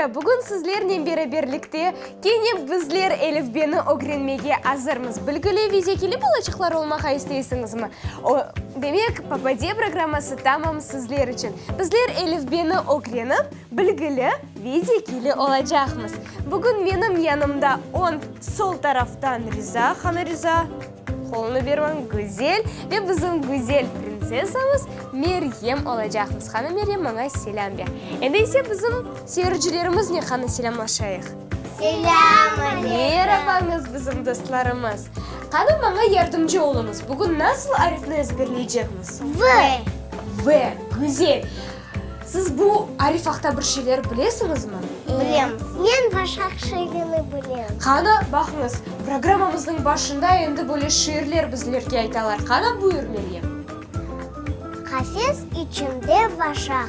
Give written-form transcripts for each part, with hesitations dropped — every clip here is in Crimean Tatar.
Elbette, bugün sizlernen beraberlikte kene bizler elifbeni ögrenmege azırmız. Bilgili ve zekili balaçıqlar olmağa isteysiñizmi? O, demek, Papadiye programması tamam sizler içün. Bizler elifbeni ögrenip, bilgili ve zekili olacaqmız. Bugün menim yanımda oñ, sol taraftan Riza, qana Riza? Qolunı ber maña, güzel ve bizim güzel printsessamız Meryem olacaqmız. Qana Meryem, maña selâm ber. Endi ise bizim seyircilerimiznen qana selâmlaşayıq. Selâm aleyküm. Merabañız, bizim dostlarımız. Qana maña yardımcı oluñız, bugün nasıl arifni ezberleycekmiz? V. V, güzel. Siz bu arif aqta bir şeyler bilesiñizmi? Bilem. Men Başaq şiirini bilem. Qana, baqıñız, programmamıznıñ başında endi böyle şiirler bizlerge aytalar. Qana, buyur, Meryem. Qafes içinde başaq,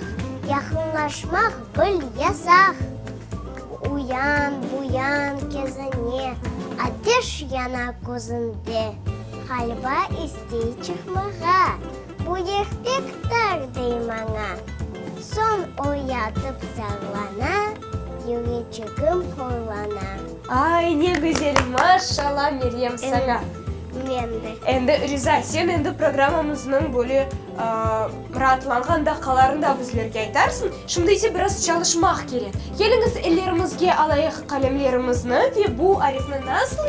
Yaqınlaşmaq bil yasaq. Uyan, buyan kezine, Ateş yana közünde. Ğaliba istey çıqmağa. Bu yer pek tar, dey maña. Soñ o yatıp zarlana, Yüreçigim horlana. Ay, ne güzel, maşallah, Meryem, saña. Men de. Endi, Riza, sen endi programmamıznıñ böyle raatlanğan daqqalarında bizlerge aytarsıñ. Şimdi ise biraz çalışmaq kerek. Keliñiz, ellerimizge alayıq qalemlerimizni ve bu arifni nasıl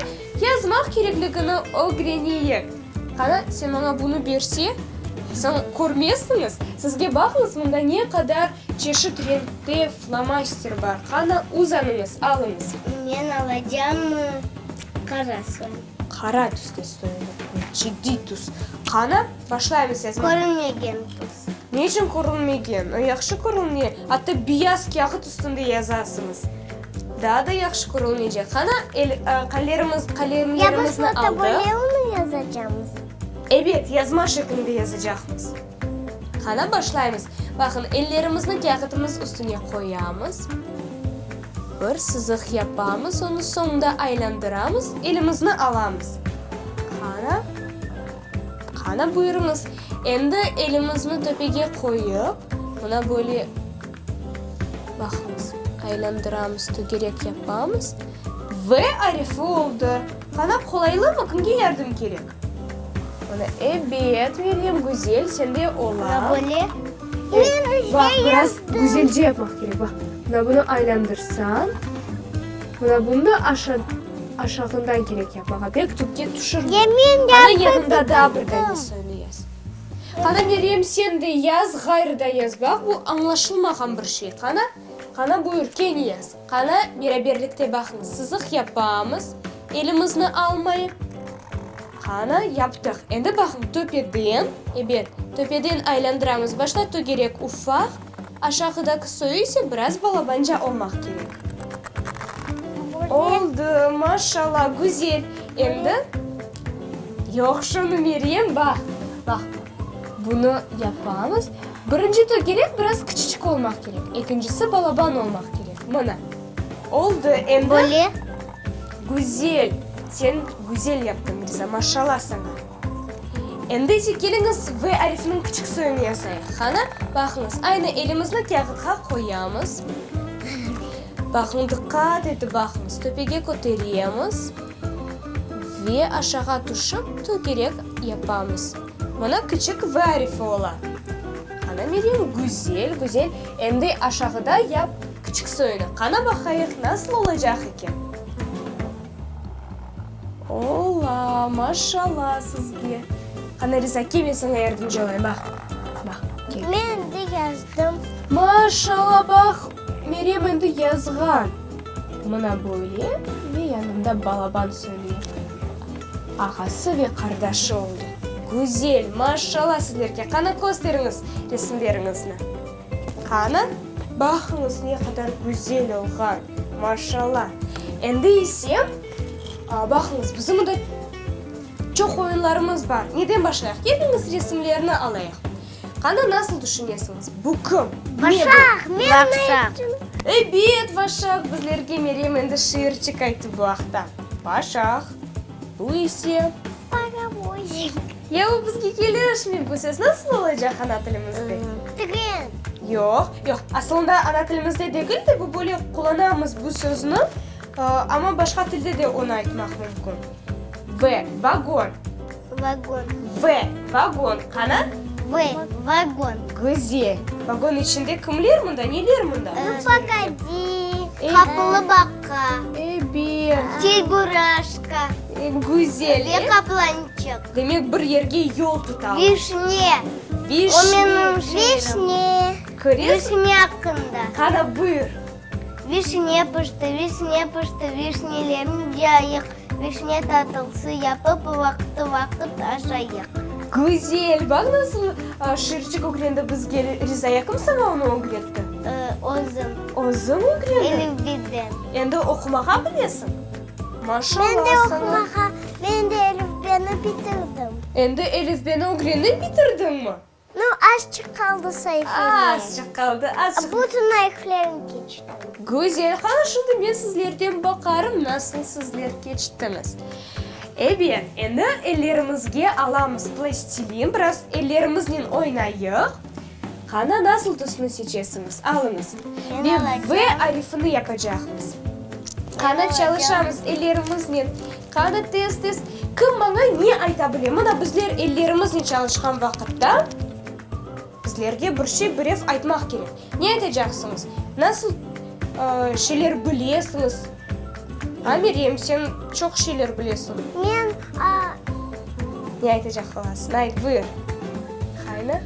yazmaq kerekligini ögreneyik. Qana, sen maña bunı berse, soñ körmezsiñiz. Sizge baqıñız, mında ne qadar çeşit renkte flomaster bar. Qana, uzanıñız, alıñız. Men alacam qara soy. Qara tüste soy, ciddiy tüs. Qana, başlaymız yazmağa. Körünmegen tüs. Ne içün körünmegen? O yahşı körüne, atta beyaz kâğıt üstünde yazasıñız. Daa da yahşı körünecek. Qana, el, qalerimiz, qalemlerimizni Ya biz aldıq. böyle onı yazacamız? Ebet, yazma şeklinde yazacaqmız. Qana, başlaymız. Baqın, ellerimizni kâğıtımız üstüne qoyamız. Bir sızıq yapamız, onı soñunda aylandıramız, elimizni alamız. Qana. Qana, buyurıñız. Endi elimizni töpege qoyıp, mına böyle, baqıñız, aylandıramız, tögerek yapamız. V arifi oldı. Qana, qolaylımı? Kimge yardım kerek? Mına, ebet, Meryem, güzel, sen de ola. Mına böyle. Men Baq, işte biraz yazdım. güzelce yapmaq kerek, baq. Mına bunı aylandırsañ, mına bunı da aşa, aşağından kerek yapmağa. Pek tüpke tüşürme. Ya men Qana, yapıp yanında daa bir bitirdim. danesini yaz. Qana, Meryem, sen de yaz, ğayrı da yaz. Baq, bu añlaşılmağan bir şey. Qana, qana, buyur, kene yaz. Qana, beraberlikte baqıñız, sızıq yapamız, elimizni almayıp. Qana, yaptıq. Endi baqıñ, töpeden, ebet, töpeden aylandıramız. Başta tögerek ufaq, aşağıdaki soyu ise biraz balabanca olmaq kerek. Oldı, maşallah, güzel. Endi, yoq, şunı, Meryem, baq, baq, bunı yapamız. Birinci tögerek biraz kiçiçik olmaq kerek, ekincisi balaban olmaq kerek. Mına, oldı, endi. Böyle. Güzel! Sen güzel yaptıñ, Riza, maşallah saña! Endi ise keliñiz V arifiniñ kiçik soyunı yazayıq. Qana, baqıñız, aynı elimizni kâğıtqa qoyamız. Baqıñ, diqqat etip baqıñız, töpege köteremiz ve aşağa tüşip tögerek yapamız. Mına kiçik V arifi ola. Qana, Meryem, güzel, güzel. Endi aşağıda yap Kiçik soyunı qana baqayıq, nasıl olacaq eken? Ola, maşallah sizge! Qana, Riza, kel, men saña yardımcı olayım, baq, baq, kel. Men endi yazdım. Maşallah, baq, Meryem endi yazğan. Mına böyle ve yanında balaban soyu, ağası ve qardaşı oldı. Güzel, maşallah sizlerge! Qana, kösteriñiz resimleriñizni. Qani, baqıñız ne qadar güzel olğan, maşallah! Endi ise, baqıñız, bizim mında çoq oyunlarımız bar. Neden başlayıq? Keliñiz, resimlerni alayıq. Qani, nasıl tüşünesiñiz, bu kim? Ne bu? Vaşaq! Men ayttım. Ebet, vaşaq! Bizlerge Meryem endi şiirçik ayttı bu aqta. Vaşaq. Bu ise? Parovozik. Ya bu bizge kelişmey, bu söz nasıl olacaq ana tilimizde? Tren. Yoq, yoq. Asılında ana tilimizde degil de, bu böyle qullanamız bu sözni, amma başqa tilde de onı aytmaq mümkün. V, vagon. Vagon. V, vagon. Qana? V, vagon. Güzel. Vagon içinde kimler mında, neler mında? Nu, pogodi, qapılı baqa. Ebet. Çeburaşka. Güzel. Ve qaplançıq. Demek, bir yerge yol tutalar. Vişne. Vişne. O menim şiirim. Vişne. Köresiñ? Vişne aqqında. Qana, buyur. Vişne pişti, vişne pişti, vişnelerni cayıq, vişne tatlısı yapıp, vaqtı-vaqıt aşayıq. Güzel! Baq nasıl şiirçik ögrendi bizge Rizaya. Kim saña onı ögretti? Özüm. Özüñ ögrendiñ? Elifbeden. Endi oqumağa bilesiñ? Maşallah Men de saña. oqumağa, men de elifbeni bitirdim. Endi elifbeni ögrenip bitirdiñmi? Nu, azçıq qaldı saifeler. Azçıq qaldı, azçıq. Bütün ariflerini keçtim. Güzel, qana şimdi men sizlerden baqarım, nasıl sizler keçtiñiz. Ebet, endi ellerimizge alamız plastilin, biraz ellerimiznen oynayıq. Qana, nasıl tüsni seçesiñiz? Alıñız. Men Ve V arifini yapacaqmız. Qana, çalışamız ellerimiznen. Qani, tez-tez, kim maña ne ayta bile? Mına bizler ellerimiznen çalışqan vaqıtta, bizlerge bir şey birev aytmaq kerek. Ne aytacaqsıñız? Nasıl şeyler bilesiñiz? A, Meryem, sen çoq şeyler bilesiñ. Men, a. Ne aytacaq olasıñ? Ayt, buyur. Qani?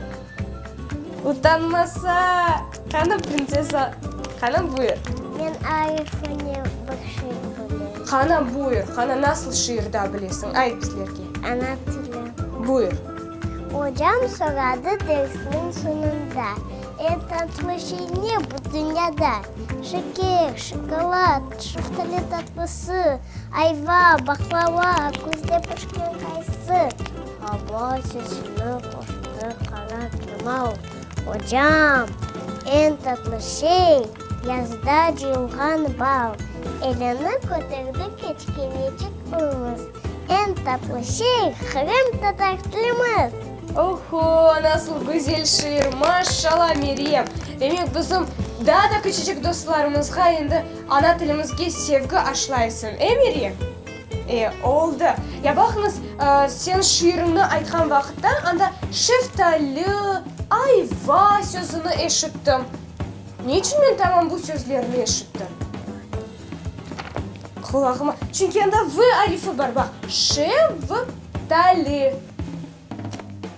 Utanmasa! Qani, printsessa, qani, buyur. Men arifine bir şey bilem. Qana, buyur, qana, nasıl şiir daa bilesiñ? Ayt bizlerge. Ana tili. Buyur. Ocam soradı dersniñ soñunda, Eñ tatlı şey ne bu dünyada? Şeker, şokolad, şeftali tatlısı, ayva, baqlava, küzde pişken qaysı? Baba sesini qoştı Qara Kemal, Ocam, eñ tatlı şey, yazda cıyılğan bal. Elini köterdi kiçkenecik qızımız, Eñ tatlı şey, qırımtatar tilimiz! Oho, nasıl güzel şiir, maşallah, Meryem! Demek, bizim daa da kiçicik dostlarımızğa endi ana tilimizge sevgi aşlaysıñ, e, Meryem? E, oldı. Ya baqıñız, sen şiiriñni aytqan vaqıtta anda şeftali, ayva sözüni eşittim. Ne içün men tamam bu sözlerni eşittim? Qulağıma. Çünki anda V arifi bar, baq, şev-tali.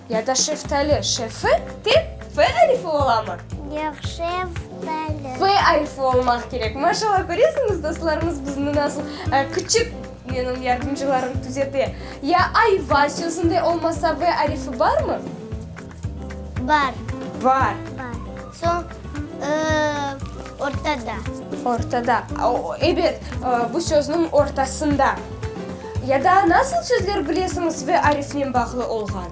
Ya da şeftali, şefi, te, f arifi olamı? Yoq, şeftali. F arifi olmaq kerek. Maşallah, köresiñiz, dostlarımız bizni nasıl küçük menim yardımcılarım tüzete. Ya ayva sözünde olmasa V arifi barmı? Bar. Bar. Bar. Soñ, ortada. Ortada. Ebet, bu sözniñ ortasında. Ya da nasıl sözler bilesiñiz V arifinen bağlı olğan?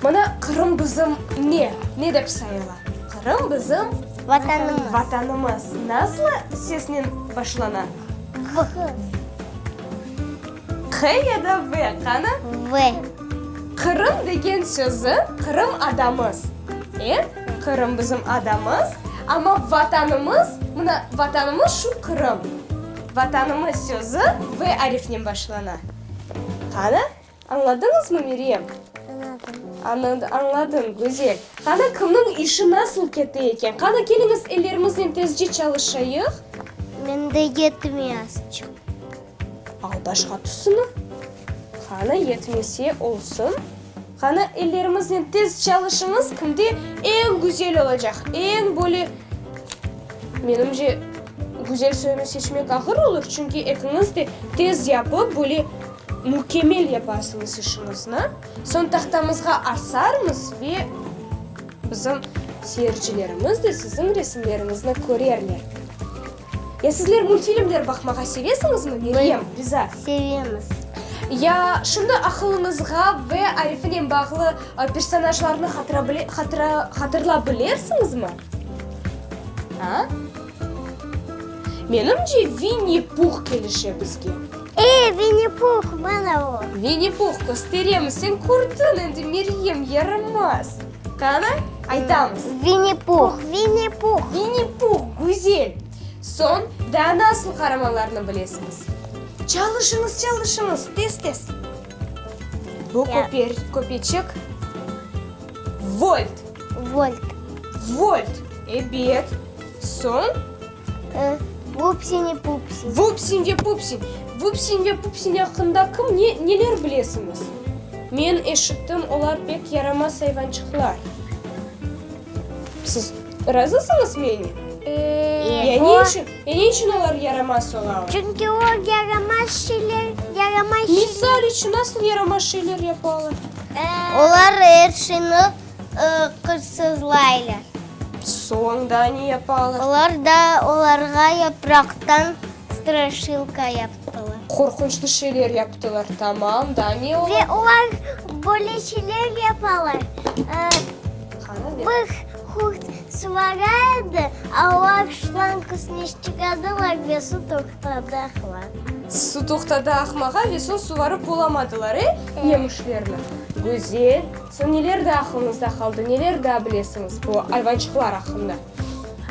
Mına Qırım bizim ne? Ne dep sayıla? Qırım bizim Vatanımız. Vatanımız. Nasıl sesnen başlana? V. Q ya da V, qani? V. Qırım degen sözü, Qırım adamız. E, Qırım bizim adamız, amma Vatanımız, mına, Vatanımız şu Qırım. Vatanımız sözü V arifnen başlana. Qani, añladıñızmı, Meryem? Añladım. Añladıñ, güzel. Qani, kimniñ işi nasıl kete eken? Qani, keliñiz, ellerimiznen tezce çalışayıq. Mende yetmey azçıq. Al başqa tüsüni. Qanı yetmese olsun. Qanı ellerimiznen tez çalışıñız, kimde eñ güzel olacaq, eñ böyle, menimce, güzel soyunı seçmek ağır olur, çünki ekiñiz de tez yapıp, böyle mükemmel yapasıñız işiñizni. Soñ tahtamızğa asarmız ve bizim seyircilerimiz de siziñ resimleriñizni körerler. Ya sizler multfilmler baqmağa sevesiñizmi, Meryem, Riza? Sevemiz. Ya şimdi aqılıñızğa V arifinen bağlı personajlarnı hatırla bilersiñizmi? A? Menimce, Vinni Puh kelişe bizge. E, Vinni Puh, mana o. Vinni Puh, kösteremiz. Sen kördiñ endi, Meryem, yaramaz. Qani, aytamız. Vinni-Puh. Vinni-Puh. Vinni-Puh, güzel. Soñ, daa nasıl qaramanlarnı bilesiñiz? Çalışıñız, çalışıñız, tez-tez. Bu köper, köpeçik. Volt. Volt. Volt, ebet. Soñ? Vupsin ve Pupsin. Vupsin ve Pupsin. Vupsin ve Pupsin aqqında kim, ne, neler bilesiñiz? Men eşittim, olar pek yaramaz ayvançıqlar. Siz razısıñız mennen? Ya ne içün, ya ne içün olar yaramaz olalar? Çünki olar yaramaz şeyler, yaramaz şeyler. Misal içün, nasıl yaramaz şeyler yapalar? Olar er şeyni qırsızlaylar. Soñ daa ne yapalar? Olar da olarğa yapraqtan straşilka yaptılar. Qorqunçlı şeyler yaptılar, tamam, daa ne ola? Ve olar böyle şeyler yapalar, bir qurt suvara edi, a olar şlankasını çıqardılar ve su toqtadı aqmağa. Su toqtadı aqmağa ve soñ suvarıp olamadılar, e, yemişlerni. Güzel. Soñ neler daa aqlıñızda qaldı, neler daa bilesiñiz bu ayvançıqlar aqqında?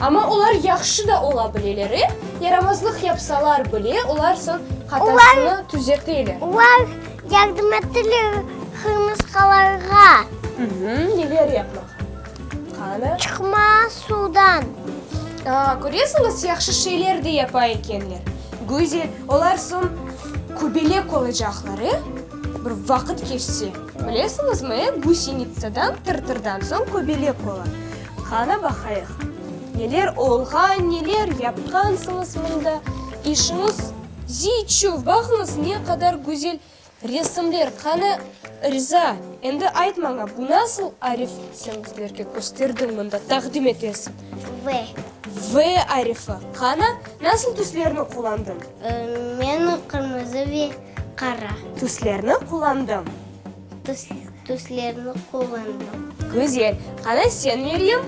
Amma olar yahşı da ola bileler, e? Yaramazlıq yapsalar bile, olar soñ hatasını tüzeteler. Olar yardım ettiler qırmısqalarğa. Neler yapmaq? Qani? Çıqma suvdan. A, köresiñiz, yahşı şeyler de yapa ekenler. Güzel, olar soñ köbelek olacaqlar, e? Bir vaqıt keçse. Bilesiñizmi, e, gusenitsadan, tır-tırdan soñ köbelek ola. Qana baqayıq, neler olğan, neler yapqansıñız mında? İşiñiz ziy-çuv, baqıñız, ne qadar güzel resimler. Qani, Riza, endi ayt maña, bu nasıl arif sen bizlerge kösterdiñ mında, taqdim etesiñ? V. V arifi. Qana, nasıl tüslerni qullandıñ? Men qırmızı ve qara. Tüslerni qullandım. Tüslerni qullandım. Güzel. Qana sen, Meryem?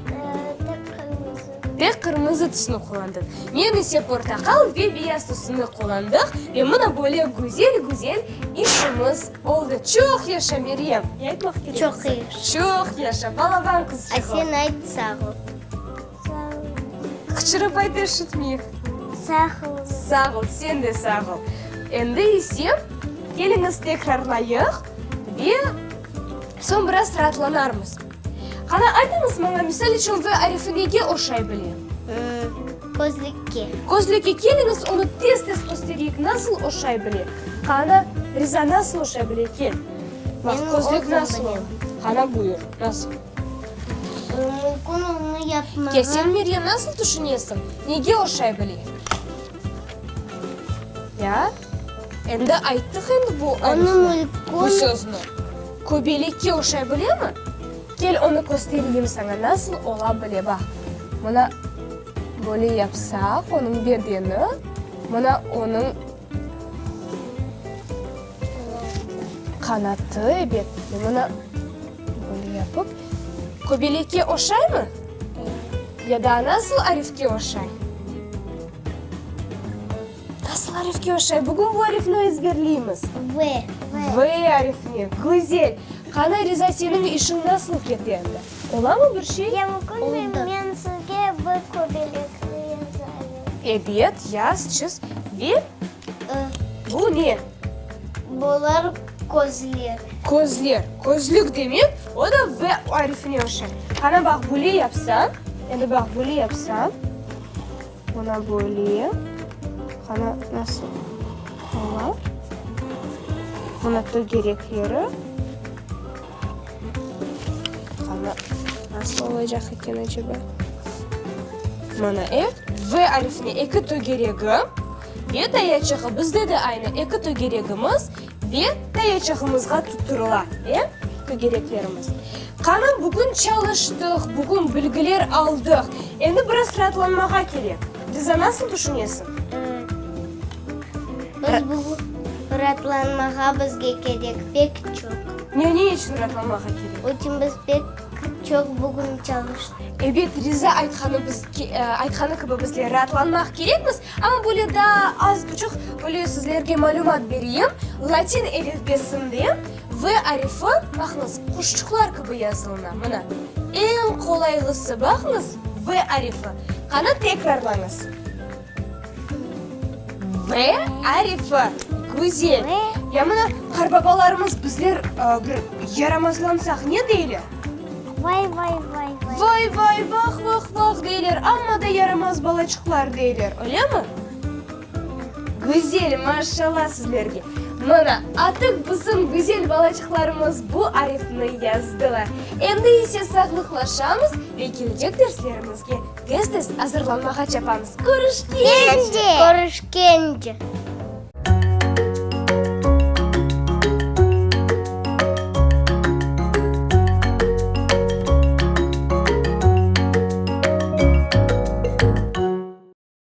Tek qırmızı. Tek qırmızı tüsni qullandıñ. Men ise portaqal ve beyaz tüsni qullandıq ve mına böyle güzel-güzel işimiz oldı. Çoq yaşa, Meryem! Ne aytmaq kereksiñ? Çoq yaşa. Çoq yaşa, balaban qızçıq ol. A sen ayt sağ ol. Qıçırıp ayt, eşitmeyik. Sağ ol. Sağ ol, sen de sağ ol. Endi ise keliñiz tekrarlayıq ve soñ biraz raatlanarmız. Qana, aytıñız maña, misal içün, V arifi nege oşay bile? Közlükke. Közlükke. Keliñiz, onı tez-tez köstereyik, nasıl oşay bile. Qana, Riza, nasıl oşay bile, kel. Baq, közlük nasıl ola. Qana, buyur, nasıl? Mümkün onı yapmağa. Ya sen, Meryem, nasıl tüşünesiñ, nege oşay bile? Ya? Endi ayttıq endi bu arifni, bu sözni. Köbelekke oşay bilemi? Kel, onı köstereyim saña, nasıl ola bile, baq. Mına, böyle yapsaq, onıñ bedeni, mına onıñ qanatı, ebet, mına, böyle yapıp, köbelekke oşaymı? Ya daa nasıl arifke oşay? Nasıl arifke oşay? Bugün bu arifni ezberleymiz. V. V arifine. Güzel. Qana, Riza, seniñ işiñ nasıl kete endi? Olamı bir şey? Ya mümkünmi, men sizge bir köbelekni yazayım? Ebet, yaz, çiz. Ve bu ne? Bular közler. Közler. Közlük demek, o da V arifine oşay. Qana, baq, böyle yapsañ, endi baq, böyle yapsañ. Mına böyle. Qana, nasıl ola? Mına tögerekleri. Qana, nasıl olacaq eken acaba? Mına, e, V arifine eki tögeregi ve tayaçığı. Bizde de aynı eki tögeregimiz ve tayaçığımızğa tutturıla, e, tögereklerimiz. Qana, bugün çalıştıq, bugün bilgiler aldıq. Endi biraz raatlanmağa kerek. Riza, nasıl tüşünesiñ? Biz bugün raatlanmağa bizge kerek pek çoq. Ne, ne içün raatlanmağa kerek? Çünki biz pek çoq bugün çalıştıq. Ebet, Riza aytqanı biz, aytqanı kibi bizler raatlanmaq kerekmiz. Amma böyle daa az buçuq böyle sizlerge malümat bereyim. Latin elifbesinde. V arifi, baqıñız, quşçıqlar kibi yazılına. Mına, eñ qolaylısı, baqıñız, V arifi. Qani, tekrarlañız. V arifi. Güzel. Ya mına, qartbabalarımız bizler bir yaramazlansaq ne deyler? Vay, vay, vay, vay. Vay, vay, vah, vah, vah deyler, amma da yaramaz balaçıqlar deyler, öylemi? Güzel, maşallah sizlerge! Mına, artıq bizim güzel balaçıqlarımız bu arifni yazdılar. Endi ise sağlıqlaşamız ve kelecek derslerimizge tez-tez azırlanmağa çapamız. Körüşkence! Körüşkence!